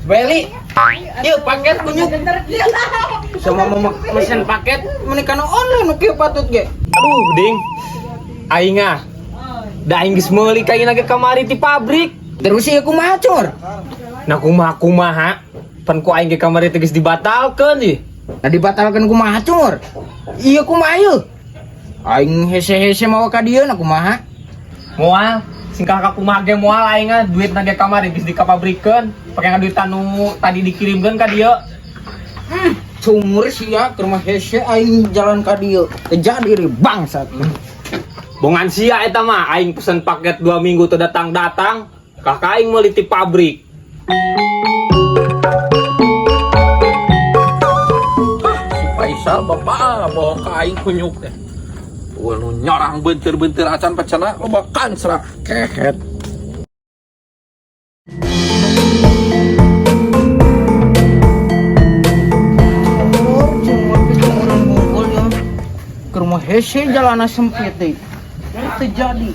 Beli. Yuk paket kunyuk. Sama mau mesen paket menikah online nu kieu patut ge. Aduh, ding. Aing ah. Da aing geus meuli kaina ge kamari ti pabrik. Terus ieu kumaha, Cur? Nah kumaha kumaha? Pan ku aing ge kamari teh geus dibatalkeun ih. Nah dibatalkan kumaha, Cur? Ieu kumaha ieu? Aing hese-hese mawa ka dieu na kumaha? Moal, singkah ka kumaha ge moal aing ah duitna ge kamari geus dikapabrikeun. Pake ngaduitan nu tadi dikirimkeun ka dieu. Cungur sia ke rumah hese aing jalan ka dieu. Teu jadi ri bangsat. Bongan sia eta mah aing pesen paket 2 minggu teu datang-datang. Kakak aing meuli ti pabrik. Si Faisal bapak bawa ka aing kunyuk teh. Wah, nu nyorang bentir-bentir acan pecena loba kansra kehet. Cungur, cungur, cunguran bungkul ya. Ke rumah hese jalana sempit deh. Teu jadi.